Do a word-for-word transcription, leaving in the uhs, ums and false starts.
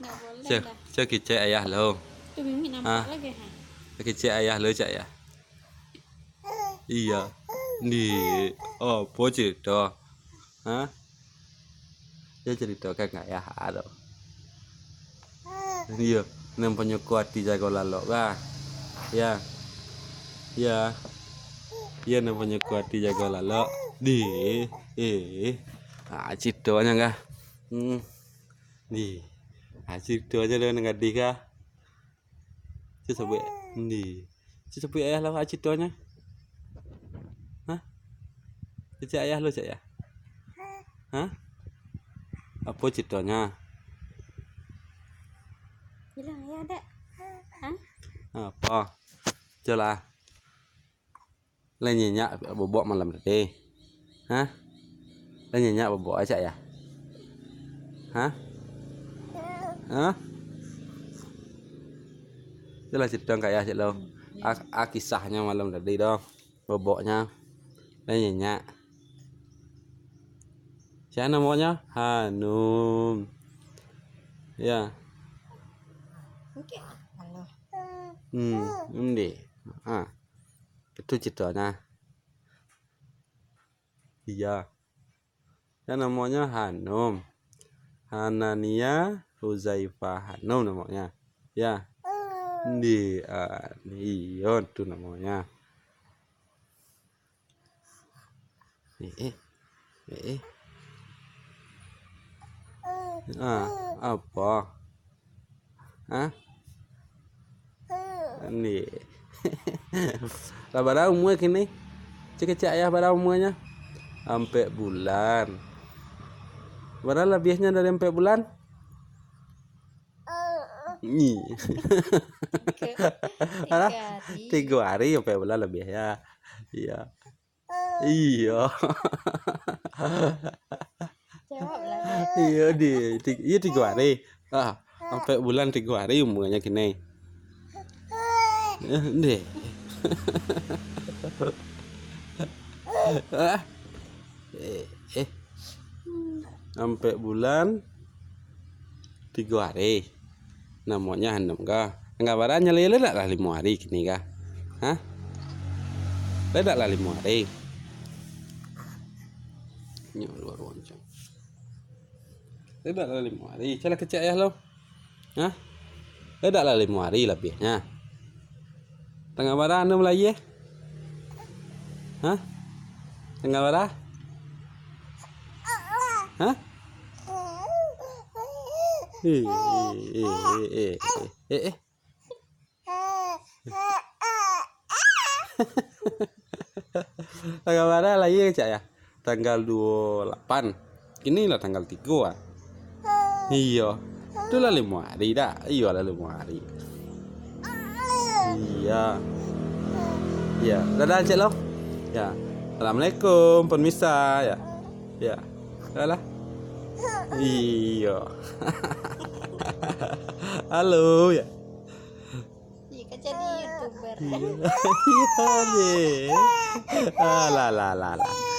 Nggak boleh. Cek, dah. Cek kecek ayah lo. Tu Mimi nampak. Ah. Lagi, ha? Kecek ayah lo, cek ayah. Iya. Ni, apo cerita? Ha? Yo, caritokan ka ayah tu. Iyo, nan panyo ko ati jago lalok, bah. Ya. Ya. Ya, nan panyo ko ati jago lalok. Di. Eh. Ah, citonyo, kah? Hmm. Di. Ah, citonyo lo nan gadih, kah? Cek sabuik. Ndi. Cek sabuik ayah lah, citonyo. Hah? Cek ayah lo, cek ayah. Hah? Apo citonyo? Bilang ayah, Dek. Hah? Apo? Cek lah. Lai nyenyak bobok malam tadi? Hah? Lai nyenyak bobok, cek ayah? Hah? Hah? Itulah carito ka ayah, cek lo. A, a, kisahnyo malam tadi tu. Boboknyo. Lai nyenyak. Sia namonyo? Hanum. Ya. Oke. Halo. Hmm, ndi. Ha. Itu citonyo. Iya. Ya, namonyo Hanum. Hanania Huzaifah Hanum namonyo. Ya. Ndi, ah, iyo tu namonyo. Eh, eh. Eh, eh. Ah, apo? Hah? Ni. Lah bara umua kini? Cek kecek ayah bara umuanyo? Ampek bulan. Bara labiahnyo dari ampek bulan? Ni. Tigo, tigo hari. Tigo hari ampek bulan labiahnyo. Iya. Iyo. Jawablah. Iyo, di, ti-, iyo, tigo hari. Ah, ampek bulan tigo hari umuanyo kini. Eh, ndeh. Ah. Eh, eh. Ampek bulan tigo hari. Namonyo Hanum ko. Anggabarannyo lai, lai dak lah limo hari kini ko? Hah? Lai dak lah limo hari? Nyo, luar wancang. Lai dak lah limo hari? Cek lah kecek ayah lo. Hah? Lai dak lah limo hari labiahnyo? Tanggal bara Hanum lahia? Hah? Tanggal bara? Hah? Eh, eh, eh. Tanggal bara lahia, cek ayah? Tanggal duo lapan. Kini lah tanggal tigo ah. Iyo. Tu lah limo hari dak? Iyo lah limo hari. Iya. Iya. Dadah, cek lo. Ya. Assalamualaikum, pun misa, ya. Ya. Alah. Iyo. Halo, ya. Ih, kan jadi YouTuber. Iya. Iya, deh. Alah, lah, lah, lah.